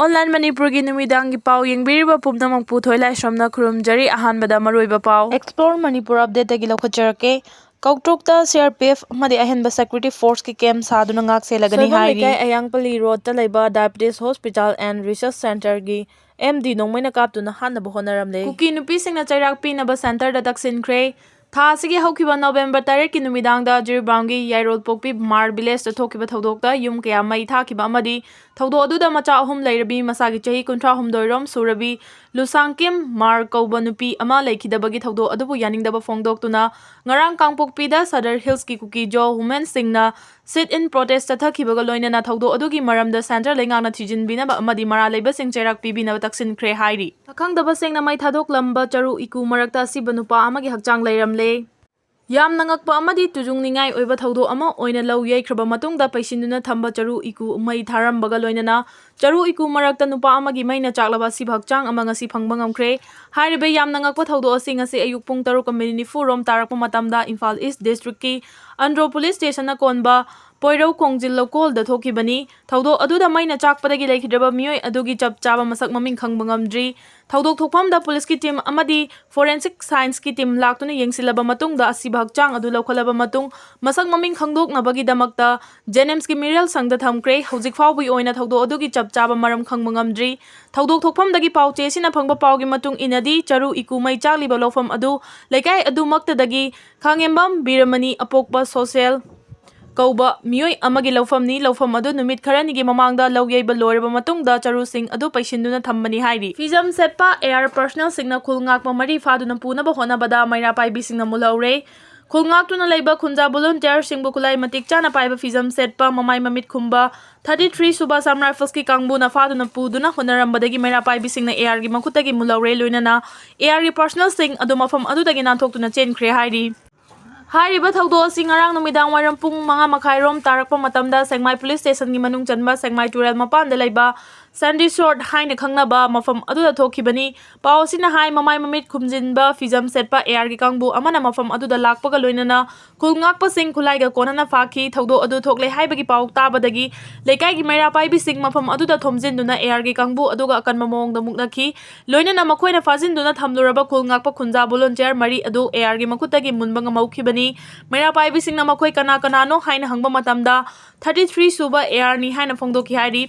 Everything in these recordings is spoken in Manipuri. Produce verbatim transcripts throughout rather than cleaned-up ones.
ꯑꯣꯟꯂꯥꯏꯟ ꯃꯅꯤꯄꯨꯔꯒꯤ ꯅꯨꯃꯤꯗꯥꯡꯒꯤ ꯄꯥꯎ ꯌꯦꯡꯕꯤꯔꯤꯕ ꯄꯨꯝꯅꯃꯛꯄꯨ ꯊꯣꯏꯂꯥꯏꯁ꯭ꯔꯝꯅ ꯈꯨꯔꯨꯝꯖꯔꯤ꯫ ꯑꯍꯥꯟꯕꯗ ꯃꯔꯨꯑꯣꯏꯕ ꯄꯥꯎ꯫ Explore Manipur Updateꯇꯒꯤ ꯂꯧꯈꯠꯆꯔꯛꯀꯦ꯫ ꯀꯧꯇ꯭ꯔꯨꯛꯇ C R P F ꯑꯃꯗꯤ ꯑꯍꯦꯟꯕ security forceꯀꯤ camp ꯁꯥꯗꯨꯅ ꯉꯥꯛ ꯁꯦꯜꯂꯒꯅꯤ ꯁꯣꯏꯕꯝ ꯍꯥꯏꯔꯤ꯫ ꯂꯩꯀꯥꯏ ꯑꯌꯥꯡꯄꯜꯂꯤ ꯔꯣꯗꯇ ꯂꯩꯕ Diabetes Hospital and Research Centreꯒꯤ M D ꯅꯣꯡꯃꯩꯅ ꯀꯥꯞꯇꯨꯅ ꯍꯥꯠꯅꯕ ꯍꯣꯠꯅꯔꯝꯂꯦ꯫ ꯀꯨꯀꯤ ꯅꯨꯄꯤꯁꯤꯡꯅ ꯆꯩꯔꯥꯛ ꯄꯤꯅꯕ centreꯗ ꯇꯛꯁꯤꯟꯈ꯭ꯔꯦ꯫ ꯊꯥ ꯑꯁꯤꯒꯤ ꯍꯧꯈꯤꯕ ꯅꯕꯦꯝꯕꯔ ꯇꯔꯦꯠꯀꯤ ꯅꯨꯃꯤꯗꯥꯡꯗ ꯖꯤꯔꯤꯕꯥꯝꯒꯤ ꯌꯥꯏꯔꯣꯜꯄꯣꯛꯄꯤ ꯃꯥꯔ villageꯇ ꯊꯣꯛꯈꯤꯕ ꯊꯧꯗꯣꯛꯇ ꯌꯨꯝ ꯀꯌꯥ ꯃꯩ ꯊꯥꯈꯤꯕ ꯑꯃꯗꯤ ꯊꯧꯗꯣꯛ ꯑꯗꯨꯗ ꯃꯆꯥ ꯑꯍꯨꯝ ꯂꯩꯔꯕꯤ ꯃꯁꯥꯒꯤ ꯆꯍꯤ ꯀꯨꯟꯊ꯭ꯔꯥ ꯍꯨꯝꯗꯣꯏ ꯔꯣꯝ ꯁꯨꯔꯕꯤ ꯂꯨꯁꯥꯡꯀꯤꯝ ꯃꯥꯔ ꯀꯧꯕ ꯅꯨꯄꯤ ꯑꯃ ꯂꯩꯈꯤꯗꯕꯒꯤ ꯊꯧꯗꯣꯛ ꯑꯗꯨꯕꯨ ꯌꯥꯅꯤꯡꯗꯕ ꯐꯣꯡꯗꯣꯛꯇꯨꯅ ꯉꯔꯥꯡ ꯀꯥꯡꯄꯣꯛꯄꯤꯗ Sadar Hillsꯀꯤ ꯀꯨꯀꯤꯖꯣ womenꯁꯤꯡꯅ sit-in protest ꯆꯠꯊꯈꯤꯕꯒ ꯂꯣꯏꯅꯅ ꯊꯧꯗꯣꯛ ꯑꯗꯨꯒꯤ ꯃꯔꯝꯗ centre ꯂꯩꯉꯥꯛꯅ ꯊꯤꯖꯤꯟꯕꯤꯅꯕ ꯑꯃꯗꯤ ꯃꯔꯥꯜ ꯂꯩꯕꯁꯤꯡ ꯆꯩꯔꯥꯛ ꯄꯤꯕꯤꯅꯕ ꯇꯛꯁꯤꯟꯈ꯭ꯔꯦ ꯍꯥꯏꯔꯤ꯫ ꯑꯈꯪꯗꯕꯁꯤꯡꯅ ꯃꯩ ꯊꯥꯗꯣꯛꯂꯝꯕ ꯆꯔꯨ ꯏꯀꯨ ꯃꯔꯛꯇ ꯑꯁꯤꯕ ꯅꯨꯄꯥ ꯑꯃꯒꯤ ꯍꯛꯆꯥꯡ ꯂꯩꯔꯝꯂꯦ꯫ ꯌꯥꯝꯅ ꯉꯛꯄ ꯑꯃꯗꯤ ꯇꯨꯖꯨꯡꯅꯤꯡꯉꯥꯏ ꯑꯣꯏꯕ ꯊꯧꯗꯣꯛ ꯑꯃ ꯑꯣꯏꯅ ꯂꯧ ꯌꯩꯈ꯭ꯔꯕ ꯃꯇꯨꯡꯗ ꯄꯩꯁꯤꯟꯗꯨꯅ ꯊꯝꯕ ꯆꯔꯨ ꯏꯀꯨ ꯃꯩ ꯊꯥꯔꯝꯕꯒ ꯂꯣꯏꯅꯅ ꯆꯔꯨ ꯏꯀꯨ ꯃꯔꯛꯇ ꯅꯨꯄꯥ ꯑꯃꯒꯤ ꯃꯩꯅ ꯆꯥꯛꯂꯕ ꯑꯁꯤꯕ ꯍꯛꯆꯥꯡ ꯑꯃ ꯉꯁꯤ ꯐꯪꯕ ꯉꯝꯈ꯭ꯔꯦ꯫ ꯍꯥꯏꯔꯤꯕ ꯌꯥꯝꯅ ꯉꯛꯄ ꯊꯧꯗꯣꯛ ꯑꯁꯤ ꯉꯁꯤ ꯑꯌꯨꯛ ꯄꯨꯡ ꯇꯔꯨꯛꯀ minute ꯅꯤꯐꯨ ꯔꯣꯝ ꯇꯥꯔꯛꯄ ꯃꯇꯝꯗ ꯏꯝꯐꯥꯜ East Districtꯀꯤ ꯑꯟꯗ꯭ꯔꯣ police stationꯅ ꯀꯣꯟꯕ ꯄꯣꯏꯔꯧ ꯈꯣꯡꯖꯤꯜ ꯂꯧꯀꯣꯜꯗ ꯊꯣꯛꯈꯤꯕꯅꯤ꯫ ꯊꯧꯗꯣꯛ ꯑꯗꯨꯗ ꯃꯩꯅ ꯆꯥꯛꯄꯗꯒꯤ ꯂꯩꯈꯤꯗ꯭ꯔꯕ ꯃꯤꯑꯣꯏ ꯑꯗꯨꯒꯤ ꯆꯞ ꯆꯥꯕ ꯃꯁꯛ ꯃꯃꯤꯡ ꯈꯪꯕ ꯉꯝꯗ꯭ꯔꯤ꯫ ꯊꯧꯗꯣꯛ ꯊꯣꯛꯐꯝꯗ policeꯀꯤ team ꯑꯃꯗꯤ forensic scienceꯀꯤ team ꯂꯥꯛꯇꯨꯅ ꯌꯦꯡꯁꯤꯜꯂꯕ ꯃꯇꯨꯡꯗ ꯑꯁꯤꯕ ꯍꯛꯆꯥꯡ ꯑꯗꯨ ꯂꯧꯈꯠꯂꯕ ꯃꯇꯨꯡ ꯃꯁꯛ ꯃꯃꯤꯡ ꯈꯪꯗꯣꯛꯅꯕꯒꯤꯗꯃꯛꯇ JNIMSꯀꯤ ꯃꯤꯔꯦꯜ ꯁꯪꯗ ꯊꯝꯈ꯭ꯔꯦ꯫ ꯍꯧꯖꯤꯛ ꯐꯥꯎꯕꯒꯤ ꯑꯣꯏꯅ ꯊꯧꯗꯣꯛ ꯑꯗꯨꯒꯤ ꯆꯞ ꯆꯥꯕ ꯃꯔꯝ ꯈꯪꯕ ꯉꯝꯗ꯭ꯔꯤ꯫ ꯊꯧꯗꯣꯛ ꯊꯣꯛꯐꯝꯗꯒꯤ ꯄꯥꯎ ꯆꯦꯁꯤꯅ ꯐꯪꯕ ꯄꯥꯎꯒꯤ ꯃꯇꯨꯡ ꯏꯟꯅꯗꯤ ꯆꯔꯨ ꯏꯀꯨ ꯃꯩ ꯆꯥꯛꯂꯤꯕ ꯂꯧꯐꯝ ꯑꯗꯨ ꯂꯩꯀꯥꯏ ꯑꯗꯨꯃꯛꯇꯗꯒꯤ ꯈꯥꯉꯦꯝꯕꯝ ꯕꯤꯔꯃꯅꯤ ꯑꯄꯣꯛꯄ ꯁꯣꯁꯦꯜ ꯀꯧꯕ ꯃꯤꯑꯣꯏ ꯑꯃꯒꯤ ꯂꯧꯐꯝꯅꯤ꯫ ꯂꯧꯐꯝ ꯑꯗꯨ ꯅꯨꯃꯤꯠ ꯈꯔꯅꯤꯒꯤ ꯃꯃꯥꯡꯗ ꯂꯧ ꯌꯩꯕ ꯂꯣꯏꯔꯕ ꯃꯇꯨꯡꯗ ꯆꯔꯨꯁꯤꯡ ꯑꯗꯨ ꯄꯩꯁꯤꯟꯗꯨꯅ ꯊꯝꯕꯅꯤ ꯍꯥꯏꯔꯤ꯫ ꯐꯤꯖꯝ ꯁꯦꯠꯄ AR personnelꯁꯤꯡꯅ ꯈꯨꯜ ꯉꯥꯛꯄ ꯃꯔꯤ ꯐꯥꯗꯨꯅ ꯄꯨꯅꯕ ꯍꯣꯠꯅꯕꯗ ꯃꯩꯔꯥ ꯄꯥꯏꯕꯤꯁꯤꯡꯅ ꯃꯨꯜꯍꯧꯔꯦ꯫ ꯈꯨꯜ ꯉꯥꯛꯇꯨꯅ ꯂꯩꯕ ꯈꯨꯟꯖꯥ volunteerꯁꯤꯡꯕꯨ ꯈꯨꯠꯂꯥꯏ ꯃꯇꯤꯛ ꯆꯥꯅ ꯄꯥꯏꯕ ꯐꯤꯖꯝ ꯁꯦꯠꯄ ꯃꯃꯥꯏ ꯃꯃꯤꯠ ꯈꯨꯝꯕ thirty three ꯁꯨꯕ Assam Riflesꯀꯤ ꯀꯥꯡꯕꯨꯅ ꯐꯥꯗꯨꯅ ꯄꯨꯗꯨꯅ ꯍꯣꯠꯅꯔꯝꯕꯗꯒꯤ ꯃꯩꯔꯥ ꯄꯥꯏꯕꯤꯁꯤꯡꯅ ARꯒꯤ ꯃꯈꯨꯠꯇꯒꯤ ꯃꯨꯜꯍꯧꯔꯦ꯫ ꯂꯣꯏꯅꯅ ARꯒꯤ personnelꯁꯤꯡ ꯑꯗꯨ ꯃꯐꯝ ꯑꯗꯨꯗꯒꯤ ꯅꯥꯟꯊꯣꯛꯇꯨꯅ ꯆꯦꯟꯈ꯭ꯔꯦ ꯍꯥꯏꯔꯤ꯫ ꯍꯥꯏꯔꯤꯕ ꯊꯧꯗꯣꯛ ꯑꯁꯤ ꯉꯔꯥꯡ ꯅꯨꯃꯤꯗꯥꯡ ꯋꯥꯏꯔꯝ ꯄꯨꯡ ꯃꯉꯥ ꯃꯈꯥꯏꯔꯣꯝ ꯇꯥꯔꯛꯄ ꯃꯇꯝꯗ ꯁꯦꯛꯃꯥꯏ ꯄꯨꯂꯤꯁ ꯁ꯭ꯇꯦꯁꯟꯒꯤ ꯃꯅꯨꯡ ꯆꯟꯕ ꯁꯦꯛꯃꯥꯏ ꯇꯨꯔꯦꯜ ꯃꯄꯥꯟꯗ ꯂꯩꯕ ꯁꯦꯟꯗꯤ ꯁꯣꯔꯠ ꯍꯥꯏꯅ ꯈꯪꯅꯕ ꯃꯐꯝ ꯑꯗꯨꯗ ꯊꯣꯛꯈꯤꯕꯅꯤ꯫ ꯄꯥꯎ ꯑꯁꯤꯅ ꯍꯥꯏ, ꯃꯃꯥꯏ ꯃꯃꯤꯠ ꯈꯨꯝꯖꯤꯟꯕ ꯐꯤꯖꯝ ꯁꯦꯠꯄ ꯑꯦ ꯑꯥꯔꯒꯤ ꯀꯥꯡꯕꯨ ꯑꯃꯅ ꯃꯐꯝ ꯑꯗꯨꯗ ꯂꯥꯛꯄꯒ ꯂꯣꯏꯅꯅ ꯈꯨꯜ ꯉꯥꯛꯄꯁꯤꯡ ꯈꯨꯠꯂꯥꯏꯒ ꯀꯣꯟꯅꯅ ꯐꯥꯈꯤ꯫ ꯊꯧꯗꯣꯛ ꯑꯗꯨ ꯊꯣꯛꯂꯦ ꯍꯥꯏꯕꯒꯤ ꯄꯥꯎ ꯇꯥꯕꯗꯒꯤ ꯂꯩꯀꯥꯏꯒꯤ ꯃꯩꯔꯥ ꯄꯥꯏꯕꯤꯁꯤꯡ ꯃꯐꯝ ꯑꯗꯨꯗ ꯊꯣꯝꯖꯤꯟꯗꯨꯅ ꯑꯦ ꯑꯥꯔꯒꯤ ꯀꯥꯡꯕꯨ ꯑꯗꯨꯒ ꯑꯀꯟꯕ ꯃꯑꯣꯡꯗ ꯃꯨꯛꯅꯈꯤ꯫ ꯂꯣꯏꯅꯅ ꯃꯈꯣꯏꯅ ꯐꯥꯖꯤꯟꯗꯨꯅ ꯊꯝꯂꯨꯔꯕ ꯈꯨꯜ ꯉꯥꯛꯄ ꯈꯨꯟꯖꯥ ꯚꯣꯂꯨꯟꯇꯤꯌꯔ ꯃꯔꯤ ꯑꯗꯨ ꯑꯦ ꯑꯥꯔꯒꯤ ꯃꯈꯨꯠꯇꯒꯤ ꯃꯨꯟꯕ ꯉꯝꯍꯧꯈꯤꯕꯅꯤ꯫ ꯃꯩꯔꯥ ꯄꯥꯏꯕꯤꯁꯤꯡꯅ ꯃꯈꯣꯏ ꯀꯅꯥ ꯀꯅꯥꯅꯣ ꯍꯥꯏꯅ ꯍꯪꯕ ꯃꯇꯝꯗ, ꯊꯥꯔꯇꯤ ꯊ꯭ꯔꯤ ꯁꯨꯕ ꯑꯦ ꯑꯥꯔꯅꯤ ꯍꯥꯏꯅ ꯐꯣꯡꯗꯣꯛꯈꯤ ꯍꯥꯏꯔꯤ꯫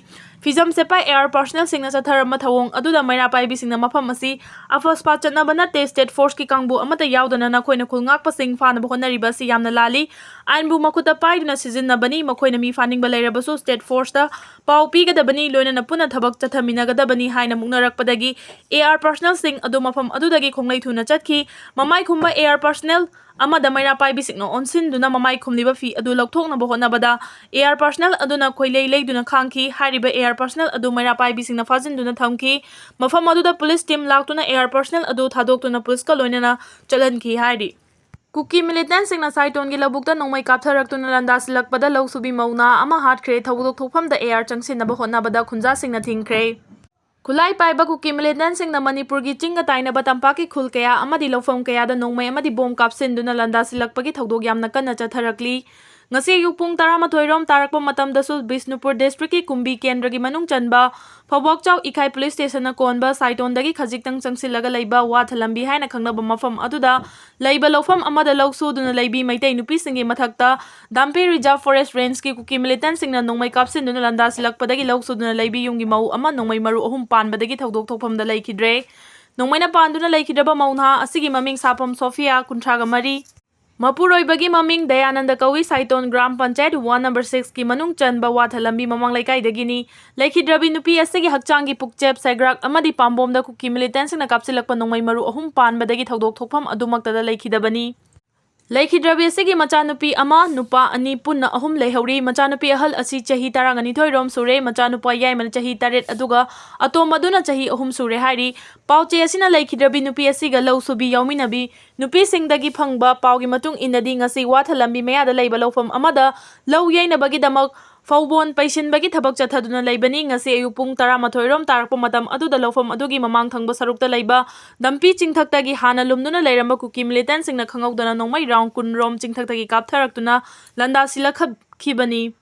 ꯐꯤꯖꯝ ꯁꯦꯠꯄ ꯑꯦ ꯑꯥꯔ ꯄꯥꯔꯁꯅꯦꯜꯁꯤꯡꯅ ꯆꯠꯊꯔꯝꯕ ꯊꯧꯑꯣꯡ ꯑꯗꯨꯗ ꯃꯩꯔꯥ ꯄꯥꯏꯕꯤꯁꯤꯡꯅ ꯃꯐꯝ ꯑꯁꯤ ꯑꯐꯁꯄꯥ ꯆꯠꯅꯕ ꯅꯠꯇꯦ, ꯁ꯭ꯇꯦꯠ ꯐꯣꯔꯁꯀꯤ ꯀꯥꯡꯕꯨ ꯑꯃꯠꯇ ꯌꯥꯎꯗꯅ ꯅꯈꯣꯏꯅ ꯈꯨꯜ ꯉꯥꯛꯄꯁꯤꯡ ꯐꯥꯅꯕ ꯍꯣꯠꯅꯔꯤꯕ ꯑꯁꯤ ꯌꯥꯝꯅ ꯂꯥꯜꯂꯤ꯫ ꯑꯥꯏꯟꯕꯨ ꯃꯈꯨꯠꯇ ꯄꯥꯏꯗꯨꯅ ꯁꯤꯖꯤꯟꯅꯕꯅꯤ꯫ ꯃꯈꯣꯏꯅ ꯃꯤ ꯐꯥꯅꯤꯡꯕ ꯂꯩꯔꯕꯁꯨ ꯁ꯭ꯇꯦꯠ ꯐꯣꯔꯁꯇ ꯄꯥꯎ ꯄꯤꯒꯗꯕꯅꯤ, ꯂꯣꯏꯅꯅ ꯄꯨꯟꯅ ꯊꯕꯛ ꯆꯠꯊꯃꯤꯟꯅꯒꯗꯕꯅꯤ ꯍꯥꯏꯅ ꯃꯨꯛꯅꯔꯛꯄꯗꯒꯤ ꯑꯦ ꯑꯥꯔ ꯄꯥꯔꯁꯅꯦꯜꯁꯤꯡ ꯑꯗꯨ ꯃꯐꯝ ꯑꯗꯨꯗꯒꯤ ꯈꯣꯡꯂꯩ ꯊꯨꯅ ꯆꯠꯈꯤ꯫ ꯃꯃꯥꯏ ꯈꯨꯝꯕ ꯑꯦ ꯑꯥꯔ ꯄꯥꯔꯁꯅꯦꯜ ꯑꯃꯗ ꯃꯩꯔꯥ ꯄꯥꯏꯕꯤꯁꯤꯡꯅ ꯑꯣꯟꯁꯤꯟꯗꯨꯅ ꯃꯃꯥꯏ ꯈꯨꯝꯂꯤꯕ ꯐꯤ ꯑꯗꯨ ꯂꯧꯊꯣꯛꯅꯕ ꯍꯣꯠꯅꯕꯗ ꯑꯦ ꯑꯥꯔ ꯄꯥꯔꯁꯅꯦꯜ ꯑꯗꯨꯅ ꯈꯣꯏꯂꯩ ꯂꯩꯗꯨꯅ ꯈꯥꯡꯈꯤ꯫ ꯍꯥꯏꯔꯤꯕ ꯑꯦ ꯑꯥꯔ ꯄꯥꯔꯁꯅꯦꯜ ꯑꯗꯨ ꯃꯩꯔꯥ ꯄꯥꯏꯕꯤꯁꯤꯡꯅ ꯐꯥꯖꯤꯟꯗꯨꯅ ꯊꯝꯈꯤ꯫ ꯃꯐꯝ ꯑꯗꯨꯗ ꯄꯨꯂꯤꯁ ꯇꯤꯝ ꯂꯥꯛꯇꯨꯅ ꯑꯦ ꯑꯥꯔ ꯄꯥꯔꯁꯅꯦꯜ ꯑꯗꯨ ꯊꯥꯗꯣꯛꯇꯨꯅ ꯄꯨꯂꯤꯁꯀ ꯂꯣꯏꯅꯅ ꯆꯠꯍꯟꯈꯤ ꯍꯥꯏꯔꯤ꯫ ꯀꯨꯀꯤ ꯃꯤꯂꯤꯇꯦꯟꯁꯤꯡꯅ ꯁꯥꯏꯇꯣꯟꯒꯤ ꯂꯧꯕꯨꯛꯇ ꯅꯣꯡꯃꯩ ꯀꯥꯞꯊꯔꯛꯇꯨꯅ ꯂꯥꯟꯗꯥꯁꯤꯜꯂꯛꯄꯗ ꯂꯧ ꯁꯨꯕꯤ ꯃꯧ ꯅꯍꯥ ꯑꯃ ꯍꯥꯠꯈ꯭ꯔꯦ꯫ ꯊꯧꯗꯣꯛ ꯊꯣꯛꯐꯝꯗ ꯑꯦ ꯑꯥꯔ ꯆꯪꯁꯤꯟꯅꯕ ꯍꯣꯠꯅꯕꯗ ꯈꯨꯟꯖꯥꯁꯤꯡꯅ ꯊꯤꯡꯈ꯭ꯔꯦ꯫ ꯈꯨꯠꯂꯥꯏ ꯄꯥꯏꯕ ꯀꯨꯀꯤ ꯃꯤꯂꯤꯇꯦꯟꯁꯤꯡꯅ ꯃꯅꯤꯄꯨꯔꯒꯤ ꯆꯤꯡꯒ ꯇꯥꯏꯅꯕ ꯇꯝꯄꯥꯛꯀꯤ ꯈꯨꯜ ꯀꯌꯥ ꯑꯃꯗꯤ ꯂꯧꯐꯝ ꯀꯌꯥꯗ ꯅꯣꯡꯃꯩ ꯑꯃꯗꯤ ꯕꯣꯝ ꯀꯥꯞꯁꯤꯟꯗꯨꯅ ꯂꯥꯟꯗꯥꯁꯤꯜꯂꯛꯄꯒꯤ ꯊꯧꯗꯣꯛ ꯌꯥꯝꯅ ꯀꯟꯅ ꯆꯠꯊꯔꯛꯂꯤ꯫ ꯉꯁꯤ ꯑꯌꯨꯛ ꯄꯨꯡ ꯇꯔꯥꯃꯥꯊꯣꯏ ꯔꯣꯝ ꯇꯥꯔꯛꯄ ꯃꯇꯝꯗꯁꯨ ꯕꯤꯁꯅꯨꯄꯨꯔ ꯗꯤꯁꯇ꯭ꯔꯤꯛꯀꯤ ꯀꯨꯝꯕꯤ ꯀꯦꯟꯗ꯭ꯔꯒꯤ ꯃꯅꯨꯡ ꯆꯟꯕ ꯐꯧꯕꯥꯛꯆꯥꯎ ꯏꯈꯥꯏ ꯄꯨꯂꯤꯁ ꯁ꯭ꯇꯦꯁꯟꯅ ꯀꯣꯟꯕ ꯁꯥꯏꯇꯣꯟꯗꯒꯤ ꯈꯖꯤꯛꯇꯪ ꯆꯪꯁꯤꯜꯂꯒ ꯂꯩꯕ ꯋꯥꯊ ꯂꯝꯕꯤ ꯍꯥꯏꯅ ꯈꯪꯅꯕ ꯃꯐꯝ ꯑꯗꯨꯗ ꯂꯩꯕ ꯂꯧꯐꯝ ꯑꯃꯗ ꯂꯧ ꯁꯨꯗꯨꯅ ꯂꯩꯕꯤ ꯃꯩꯇꯩ ꯅꯨꯄꯤꯁꯤꯡꯒꯤ ꯃꯊꯛꯇ ꯗꯥꯝꯄꯦ ꯔꯤꯖꯥꯔꯚ ꯐꯣꯔꯦꯁ ꯔꯦꯟꯖꯀꯤ ꯀꯨꯀꯤ ꯃꯤꯂꯤꯇꯦꯟꯁꯤꯡꯅ ꯅꯣꯡꯃꯩ ꯀꯥꯞꯁꯤꯟꯗꯨꯅ ꯂꯥꯟꯗꯥꯁꯤꯜꯂꯛꯄꯗꯒꯤ ꯂꯧ ꯁꯨꯗꯨꯅ ꯂꯩꯕꯤ ꯌꯨꯝꯒꯤ ꯃꯧ ꯑꯃ ꯅꯣꯡꯃꯩ ꯃꯔꯨ ꯑꯍꯨꯝ ꯄꯥꯟꯕꯗꯒꯤ ꯊꯧꯗꯣꯛ ꯊꯣꯛꯐꯝꯗ ꯂꯩꯈꯤꯗ꯭ꯔꯦ꯫ ꯅꯣꯡꯃꯩꯅ ꯄꯥꯟꯗꯨꯅ ꯂꯩꯈꯤꯗ꯭ꯔꯕ ꯃꯧ ꯅꯍꯥ ꯑꯁꯤꯒꯤ ꯃꯃꯤꯡ ꯁꯥꯐꯝ ꯁꯣꯐꯤꯌꯥ, ꯀꯨꯟꯊ꯭ꯔꯥꯒ ꯃꯔꯤ, ꯃꯄꯨꯔꯣꯏꯕꯒꯤ ꯃꯃꯤꯡ ꯗꯌꯥꯅꯟꯗ ꯀꯧꯏ, ꯁꯥꯏꯇꯣꯟ ꯒ꯭ꯔꯥꯝ ꯄꯟꯆꯥꯌꯠ ꯋꯥꯔꯗ ꯅꯝꯕꯔ ꯁꯤꯛꯁꯀꯤ ꯃꯅꯨꯡ ꯆꯟꯕ ꯋꯥꯊ ꯂꯝꯕꯤ ꯃꯃꯥꯡ ꯂꯩꯀꯥꯏꯗꯒꯤꯅꯤ꯫ ꯂꯩꯈꯤꯗ꯭ꯔꯕꯤ ꯅꯨꯄꯤ ꯑꯁꯤꯒꯤ ꯍꯛꯆꯥꯡꯒꯤ ꯄꯨꯛꯆꯦꯞ, ꯁꯦꯒ꯭ꯔꯥꯛ ꯑꯃꯗꯤ ꯄꯥꯝꯕꯣꯝꯗ ꯀꯨꯀꯤ ꯃꯤꯂꯤꯇꯦꯟꯁꯤꯡꯅ ꯀꯥꯞꯁꯤꯜꯂꯛꯄ ꯅꯣꯡꯃꯩ ꯃꯔꯨ ꯑꯍꯨꯝ ꯄꯥꯟꯕꯗꯒꯤ ꯊꯧꯗꯣꯛ ꯊꯣꯛꯐꯝ ꯑꯗꯨꯃꯛꯇꯗ ꯂꯩꯈꯤꯗꯕꯅꯤ꯫ ꯂꯩꯈꯤꯗ꯭ꯔꯕꯤ ꯑꯁꯤꯒꯤ ꯃꯆꯥꯅꯨꯄꯤ ꯑꯃ, ꯅꯨꯄꯥ ꯑꯅꯤ, ꯄꯨꯟꯅ ꯑꯍꯨꯝ ꯂꯩꯍꯧꯔꯤ꯫ ꯃꯆꯥꯅꯨꯄꯤ ꯑꯍꯜ ꯑꯁꯤ ꯆꯍꯤ ꯇꯔꯥꯅꯤꯊꯣꯏ ꯔꯣꯝ ꯁꯨꯔꯦ, ꯃꯆꯥꯅꯨꯄꯥ ꯌꯥꯏꯃꯅ ꯆꯍꯤ ꯇꯔꯦꯠ, ꯑꯗꯨꯒ ꯑꯇꯣꯝꯕꯗꯨꯅ ꯆꯍꯤ ꯑꯍꯨꯝ ꯁꯨꯔꯦ ꯍꯥꯏꯔꯤ꯫ ꯄꯥꯎꯆꯦ ꯑꯁꯤꯅ ꯂꯩꯈꯤꯗ꯭ꯔꯕꯤ ꯅꯨꯄꯤ ꯑꯁꯤꯒ ꯂꯧ ꯁꯨꯕꯤ ꯌꯥꯎꯃꯤꯟꯅꯕꯤ ꯅꯨꯄꯤꯁꯤꯡꯗꯒꯤ ꯐꯪꯕ ꯄꯥꯎꯒꯤ ꯃꯇꯨꯡ ꯏꯟꯅꯗꯤ, ꯉꯁꯤ ꯋꯥꯊ ꯂꯝꯕꯤ ꯃꯌꯥꯗ ꯂꯩꯕ ꯂꯧꯐꯝ ꯑꯃꯗ ꯂꯧ ꯌꯩꯅꯕꯒꯤꯗꯃꯛ ꯐꯧꯕꯣꯟ ꯄꯩꯁꯤꯟꯕꯒꯤ ꯊꯕꯛ ꯆꯠꯊꯗꯨꯅ ꯂꯩꯕꯅꯤ꯫ ꯉꯁꯤ ꯑꯌꯨꯛ ꯄꯨꯡ ꯇꯔꯥꯃꯥꯊꯣꯏ ꯔꯣꯝ ꯇꯥꯔꯛꯄ ꯃꯇꯝ ꯑꯗꯨꯗ ꯂꯧꯐꯝ ꯑꯗꯨꯒꯤ ꯃꯃꯥꯡ ꯊꯪꯕ ꯁꯔꯨꯛꯇ ꯂꯩꯕ ꯗꯝꯄꯤ ꯆꯤꯡꯊꯛꯇꯒꯤ ꯍꯥꯟꯅ ꯂꯨꯝꯗꯨꯅ ꯂꯩꯔꯝꯕ ꯀꯨꯀꯤ ꯃꯤꯂꯤꯇꯦꯟꯁꯤꯡꯅ ꯈꯪꯍꯧꯗꯅ ꯅꯣꯡꯃꯩ ꯔꯥꯎꯟ ꯀꯨꯟ ꯔꯣꯝ ꯆꯤꯡꯊꯛꯇꯒꯤ ꯀꯥꯞꯊꯔꯛꯇꯨꯅ ꯂꯥꯟꯗꯥꯁꯤꯜꯂꯛꯈꯤꯕꯅꯤ꯫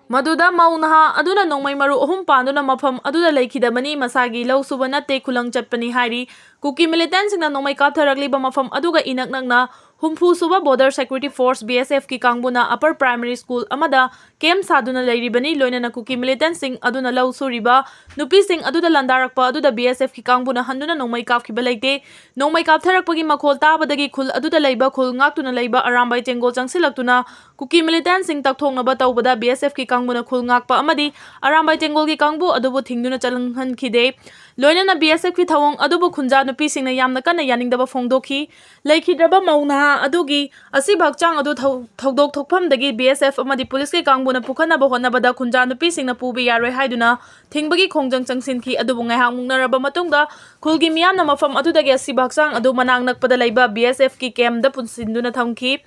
ꯃꯗꯨꯗ ꯃꯧ ꯅꯍꯥ ꯑꯗꯨꯅ ꯅꯣꯡꯃꯩ ꯃꯔꯨ ꯑꯍꯨꯝ ꯄꯥꯟꯗꯨꯅ ꯃꯐꯝ ꯑꯗꯨꯗ ꯂꯩꯈꯤꯗꯕꯅꯤ꯫ ꯃꯁꯥꯒꯤ ꯂꯧ ꯁꯨꯕ ꯅꯠꯇꯦ, ꯈꯨꯂꯪ ꯆꯠꯄꯅꯤ ꯍꯥꯏꯔꯤ꯫ ꯀꯨꯀꯤ ꯃꯤꯂꯤꯇꯦꯟꯁꯤꯡꯅ ꯅꯣꯡꯃꯩ ꯀꯥꯞꯊꯔꯛꯂꯤꯕ ꯃꯐꯝ ꯑꯗꯨꯒ ꯏꯅꯛ ꯅꯛꯅ ꯍꯨꯝꯐꯨ ꯁꯨꯕ Border Security Force, B S F ꯀꯤ ꯀꯥꯡꯕꯨꯅ Upper Primary School ꯑꯃꯗ ꯀꯦꯝ ꯁꯥꯗꯨꯅ ꯂꯩꯔꯤꯕꯅꯤ꯫ ꯂꯣꯏꯅꯅ ꯀꯨꯀꯤ ꯃꯤꯂꯤꯇꯦꯟꯁꯤꯡ ꯑꯗꯨꯅ ꯂꯧ ꯁꯨꯔꯤꯕ ꯅꯨꯄꯤꯁꯤꯡ ꯑꯗꯨꯗ ꯂꯥꯟꯗꯥꯔꯛꯄ ꯑꯗꯨꯗ B S F ꯀꯤ ꯀꯥꯡꯕꯨꯅ ꯍꯟꯗꯨꯅ ꯅꯣꯡꯃꯩ ꯀꯥꯞꯈꯤꯕ ꯂꯩꯇꯦ꯫ ꯅꯣꯡꯃꯩ ꯀꯥꯞꯊꯔꯛꯄꯒꯤ ꯃꯈꯣꯜ ꯇꯥꯕꯗꯒꯤ ꯈꯨꯜ ꯑꯗꯨꯗ ꯂꯩꯕ, ꯈꯨꯜ ꯉꯥꯛꯇꯨꯅ ꯂꯩꯕ ꯑꯔꯥꯝꯕꯥꯏ ꯇꯦꯡꯒꯣꯜ ꯆꯪꯁꯤꯜꯂꯛꯇꯨꯅ ꯀꯨꯀꯤ ꯃꯤꯂꯤꯇꯦꯟꯁꯤꯡ ꯇꯛꯊꯣꯛꯅꯕ ꯇꯧꯕꯗ B S F ꯀꯤ ꯀꯥꯡꯕꯨꯅ ꯈꯨꯜ ꯉꯥꯛꯄ ꯑꯃꯗꯤ ꯑꯔꯥꯝꯕꯥꯏ ꯇꯦꯡꯒꯣꯜꯒꯤ ꯀꯥꯡꯕꯨ ꯑꯗꯨꯕꯨ ꯊꯤꯡꯗꯨꯅ ꯆꯪꯍꯟꯈꯤꯗꯦ꯫ ꯂꯣꯏꯅꯅ B S F ꯀꯤ ꯊꯧꯑꯣꯡ ꯑꯗꯨꯕꯨ ꯈꯨꯟꯖꯥ ꯅꯨꯄꯤꯁꯤꯡꯅ ꯌꯥꯝꯅ ꯀꯟꯅ ꯌꯥꯅꯤꯡꯗꯕ ꯐꯣꯡꯗꯣꯛꯈꯤ꯫ ꯂꯩꯈꯤꯗ꯭ꯔꯕ ꯃꯧ ꯅꯍꯥ ꯑꯗꯨꯒꯤ ꯑꯁꯤꯕ ꯍꯛꯆꯥꯡ ꯑꯗꯨ ꯊꯧ-, ꯊꯧꯗꯣꯛ ꯊꯣꯛꯐꯝꯗꯒꯤ B S F ꯑꯃꯗꯤ ꯄꯨꯂꯤꯁꯀꯤ ꯀꯥꯡꯕꯨꯅ ꯄꯨꯈꯠꯅꯕ ꯍꯣꯠꯅꯕꯗ ꯈꯨꯟꯖꯥ ꯅꯨꯄꯤꯁꯤꯡꯅ ꯄꯨꯕ ꯌꯥꯔꯣꯏ ꯍꯥꯏꯗꯨꯅ ꯊꯤꯡꯕꯒꯤ ꯈꯣꯡꯖꯪ ꯆꯪꯁꯤꯟꯈꯤ꯫ ꯑꯗꯨꯕꯨ ꯉꯥꯏꯍꯥꯛ ꯃꯨꯛꯅꯔꯕ ꯃꯇꯨꯡꯗ ꯈꯨꯜꯒꯤ ꯃꯤꯌꯥꯝꯅ ꯃꯐꯝ ꯑꯗꯨꯗꯒꯤ ꯑꯁꯤꯕ ꯍꯛꯆꯥꯡ ꯑꯗꯨ ꯃꯅꯥꯛ ꯅꯛꯄꯗ ꯂꯩꯕ B S F ꯀꯤ ꯀꯦꯝꯗ ꯄꯨꯟꯁꯤꯟꯗꯨꯅ ꯊꯝꯈꯤ꯫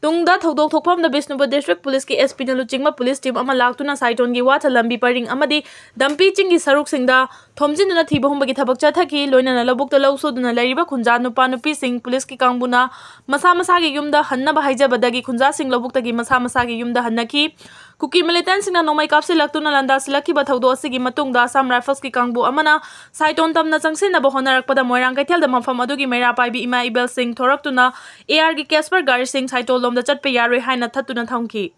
ꯇꯨꯡꯗ ꯊꯧꯗꯣꯛ ꯊꯣꯛꯐꯝꯗ ꯕꯤꯁꯅꯨꯄꯨꯔ District Police ꯀꯤ S P ꯅ ꯂꯨꯆꯤꯡꯕ ꯄꯨꯂꯤꯁ ꯇꯤꯝ ꯑꯃ ꯂꯥꯛꯇꯨꯅ ꯁꯥꯏꯇꯣꯟꯒꯤ ꯋꯥꯊ ꯂꯝꯕꯤ ꯄꯔꯤꯡ ꯑꯃꯗꯤ ꯗꯝꯄꯤ ꯆꯤꯡꯒꯤ ꯁꯔꯨꯛꯁꯤꯡꯗ ꯊꯣꯝꯖꯤꯟꯗꯨꯅ ꯊꯤꯕ ꯍꯨꯝꯕꯒꯤ ꯊꯕꯛ ꯆꯠꯊꯈꯤ꯫ ꯂꯣꯏꯅꯅ ꯂꯧꯕꯨꯛꯇ ꯂꯧ ꯁꯨꯗꯨꯅ ꯂꯩꯔꯤꯕ ꯈꯨꯟꯖꯥ ꯅꯨꯄꯥ ꯅꯨꯄꯤꯁꯤꯡ ꯄꯨꯂꯤꯁꯀꯤ ꯀꯥꯡꯕꯨꯅ ꯃꯁꯥ ꯃꯁꯥꯒꯤ ꯌꯨꯝꯗ ꯍꯟꯅꯕ ꯍꯥꯏꯖꯕꯗꯒꯤ ꯈꯨꯟꯖꯥꯁꯤꯡ ꯂꯧꯕꯨꯛꯇꯒꯤ ꯃꯁꯥ ꯃꯁꯥꯒꯤ ꯌꯨꯝꯗ ꯍꯟꯅꯈꯤ꯫ ꯀꯨꯀꯤ ꯃꯤꯂꯤꯇꯦꯟꯁꯤꯡꯅ ꯅꯣꯡꯃꯩ ꯀꯥꯞꯁꯤꯜꯂꯛꯇꯨꯅ ꯂꯥꯟꯗꯥꯁꯤꯜꯂꯛꯈꯤꯕ ꯊꯧꯗꯣꯛ ꯑꯁꯤꯒꯤ ꯃꯇꯨꯡꯗ ꯑꯁꯥꯝ ꯔꯥꯏꯐꯜꯁꯀꯤ ꯀꯥꯡꯕꯨ ꯑꯃꯅ ꯁꯥꯏꯇꯣꯟ ꯇꯝꯅ ꯆꯪꯁꯤꯟꯅꯕ ꯍꯣꯠꯅꯔꯛꯄꯗ ꯃꯣꯏꯔꯥꯡ ꯀꯩꯊꯦꯜꯗ ꯃꯐꯝ ꯑꯗꯨꯒꯤ ꯃꯩꯔꯥ ꯄꯥꯏꯕꯤ ꯏꯃꯥ ꯏꯕꯦꯜꯁꯤꯡ ꯊꯣꯔꯛꯇꯨꯅ A R ꯒꯤ Casper ꯒꯥꯔꯤꯁꯤꯡ ꯁꯥꯏꯇꯣꯟ ꯂꯣꯝꯗ ꯆꯠꯄ ꯌꯥꯔꯣꯏ ꯍꯥꯏꯅ ꯊꯠꯇꯨꯅ ꯊꯝꯈꯤ꯫